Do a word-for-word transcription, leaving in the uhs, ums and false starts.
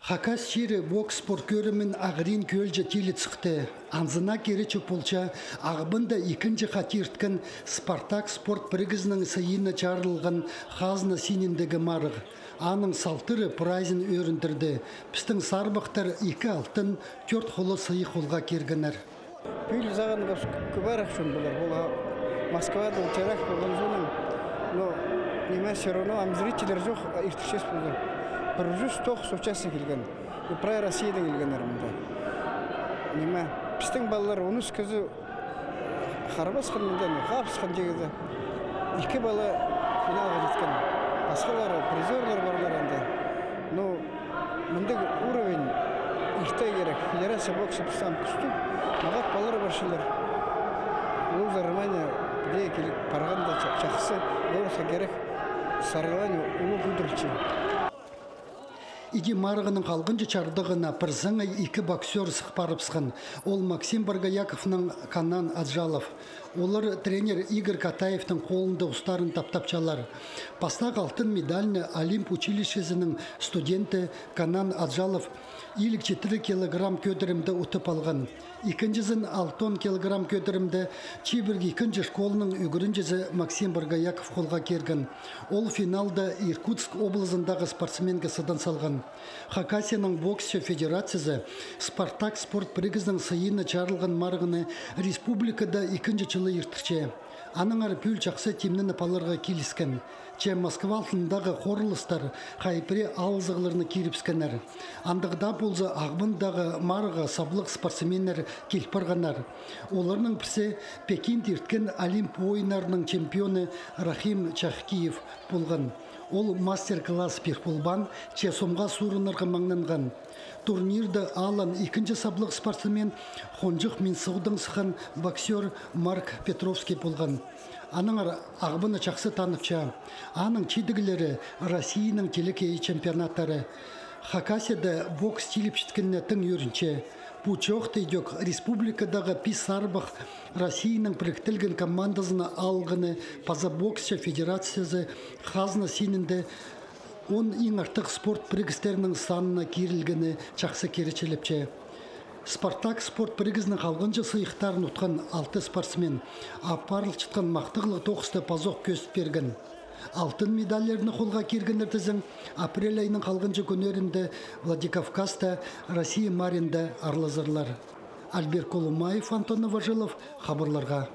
Хакас чирі бокс спорт кӧрімін ағырин кӧлҷе тилі сыхты. Анзына киречі полча Ағбанда ікінҷі хати ирткен «Спартак» спорт пірігізінің сыйына чарылған хазна синіндегі марығ. Аның салтыры прайзын ӧріндірді. Пістің сарбахтар ікі алтын, тӧрт холо сыйых холға киргеннер. Пӱӱл сағынғабыс, кӧбірек чон полар. Ол Москвада ол чарах полған соның, но ниме, всё равно ам зрительлер чох, а иртірчес полар. Пір чӱс тоғыс участник килген. И прай Россиядаң килгеннер мында. Ниме, пістің палалар он ӱс кізі харбасхан мында, но хабысхан тигізі. Ікі пала финалға читкен. Пасхалары призёрлар парлар анда. Но мындағ уровень иртірерге кирек. Федерация бокса пістің кӱстіг. Мағат палалар парчалар. Луиза Романина піди киліп парғанда ча-, чахсы. Городха кирек. Соревнование улуғ кӧдірілче. Іди марығның халғанҷы чардығына пір саңай ікі боксёр сых парыбысхан. Ол Максим Боргояковнаң Канан Аджалов. Олар тренер Игорь Катаевтің холында устарын таптапчалар. Пастағы алтын медальны Олимп училищезінің студенті Канан Аджалов илиг читіре килограмм кӧдірімде утып алған. Ікінҷізін алтон килограмм кӧдірімде чибіргі ікінҷі школаның ӱгренҷізі Максим Боргояков холға кирген. Ол финалда Иркутск облазындағы спортсменге сыдан салған. Хакасияның боксчы федерациязы «Спартак» спорт пірігізінің сыйына чарылған марығны республикада ікінҷі чылы иртірче. Аннаңар пӱӱл чахсы тимненіп аларға киліскен. Че Москва алнындағы хорылыстар хай пірее алызығларны кирібіскеннер. Андағ даа полза, Ағбандағы марығға саблығ спортсменнер кил парғаннар. Оларның пірсі Пекинде ирткен Олимп ойыннарының чемпионы Рахим Чахкиев полған. Ол мастер-класс пир полбаан, че сомға суурынарға маңнанған. Турнирда ааллаан ікінҷі саблығ спортсмен хонҷых Минсуғдаң сыххан боксёр Марк Петровский полған. Аннаңар Ағбанны чахсы танапча. Аның чидіглері — Россияның телекей чемпионаттары. Хакасияда бокс тиліп читкеніне тың ӧрінче. Пу чоохта идӧк республикадағы пис сарбах Россияның піріктілген командазына алғаны паза боксчы федерациязы хазна синінде он иң артых спорт пірігістерінің санына кирілгені чахсы киречілепче. «Спартак» спорт пірігізінің халғанҷы сыйыхтарын утхан алты спортсмен апарылчатхан махтағлығ тоғысты пазох кӧзіт пирген. Алтын медальлерні холға киргеннер тізең апрель айының халғанҷы кӱннерінде Владикавказта Россия маринда аарлазарлар. Альберт Колумаев, Антон Новожилов, хабарларға.